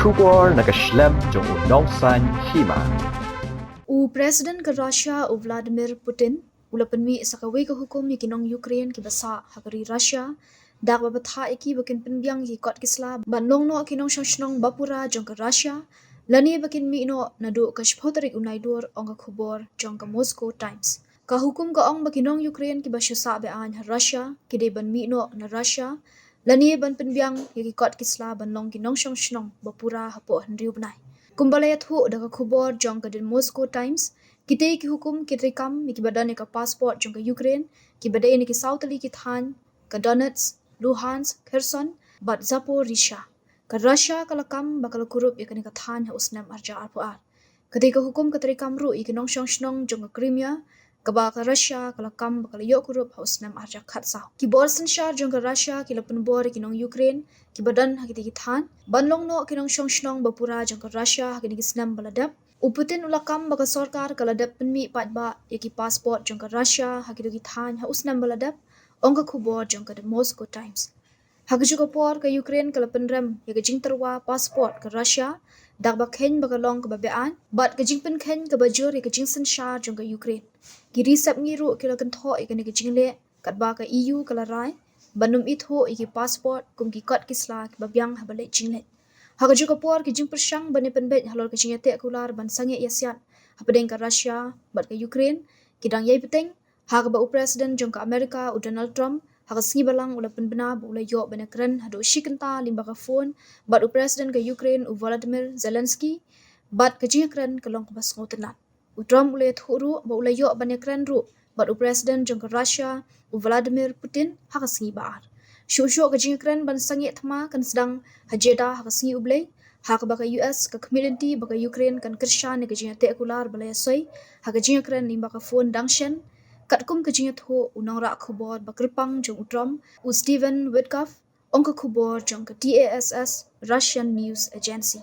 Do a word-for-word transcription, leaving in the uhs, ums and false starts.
Khubor na ka shlem jong u nongsaiñ hima. U President ka Russia u Vladimir Putin u la pynmih sa kawei ka hukum ïa ki nong Ukraine kiba sah ha ka ri Russia da kaba bthah ïa ki ba kin pynbiang ïa ki kot ki sla ban long noh ki nongshong shnong bapura jong ka Russia lane ba kin mih noh naduh ka shiphew tarik u Naidur, ong ka khubor jong ka Moscow Times. Ka hukum ka ong ba ki nong Ukraine kiba shu sah be-aiñ ha Russia ki dei ban mih noh na Russia lane ban pynbiang ïa ki kot ki sla ban long ki nongshong shnong bapura hapoh hynriew bnai. Kumba la ïathuh da ka khubor jong ka The Moscow Times, kitei ki hukum ki treikam ïa kiba don ïa ka passport jong ka Ukraine kiba dei na ki saw tylli ki thaiñ, ka Donetsk, Luhansk, Kherson bad Zaporizhzhia. Ka Russia ka la kam ba ka la kurup ïa kane ka thaiñ ha u snem ar hajar arphew ar. Katei ka hukum ka treikam ruh ïa ki nongshong shnong jong ka Crimea kaba ka Russia ka la kam ba ka la ïoh kurup ha u snem ar hajar khatsaw. Ki bor synshar jong ka Russia ki la pynbor ïa ki nong Ukraine kiba don ha kitei ki thaiñ ban long noh ki nongshong shnong bapura jong ka Russia ha kine ki snem ba la dep. U Putin u la kam ba ka sorkar ka la dep pynmih paidbah ïa ki passport jong ka Russia ha kito ki thaiñ ha u snem ba la dep, ong ka khubor jong ka The Moscow Times. Ha kajuh ka por ka Ukraine ka la pynrem ïa ka jingtyrwa passport ka Russia da kaba kheiñ ba ka long kaba be-aiñ bad ka jingpynkheiñ kaba jur ïa ka jingsynshar jong ka Ukraine. Ki ri sepngi ruh ki la kynthoh ïa kane ka jingleh katba ka E U ka la rai ban ym ithuh ïa ki passport kum ki kot ki sla kiba biang haba leit jingleit. Ha kajuh ka por ki jingpyrshang ban ïapynbeit halor ka jingïateh kular ban sangeh ïasiat hapdeng ka Russia bad ka Ukraine ki dang ïai bteng, ha kaba u President jong ka America u Donald Trump ha ka sngi Balang u la pynbna ba u la ïoh ban ïakren haduh shi kynta lyngba ka phone bad u President ka Ukraine u Volodymyr Zelensky bad ka jingïakren ka long kaba sngewtynnat. U Trump u la ïathuh ruh ba u la ïoh ban ïakren ruh bad u President jong ka Russia u Vladimir Putin ha ka sngi ba ar. Shuh shuh ka jingïakren ban sangeh thma kan sdang ha Jeddah ha ka sngi U Blei, ha kaba ka U S ka khmih lynti ba ka Ukraine kan kyrshan ïa ka jingïateh kular ba la ïasoi ha ka jingïakren lyngba ka phone dang shen, katkum ka jingïathuh u nongrah khubor ba kyrpang jong u Trump u Steven Witkoff, ong ka khubor jong ka T A S S Russian News Agency.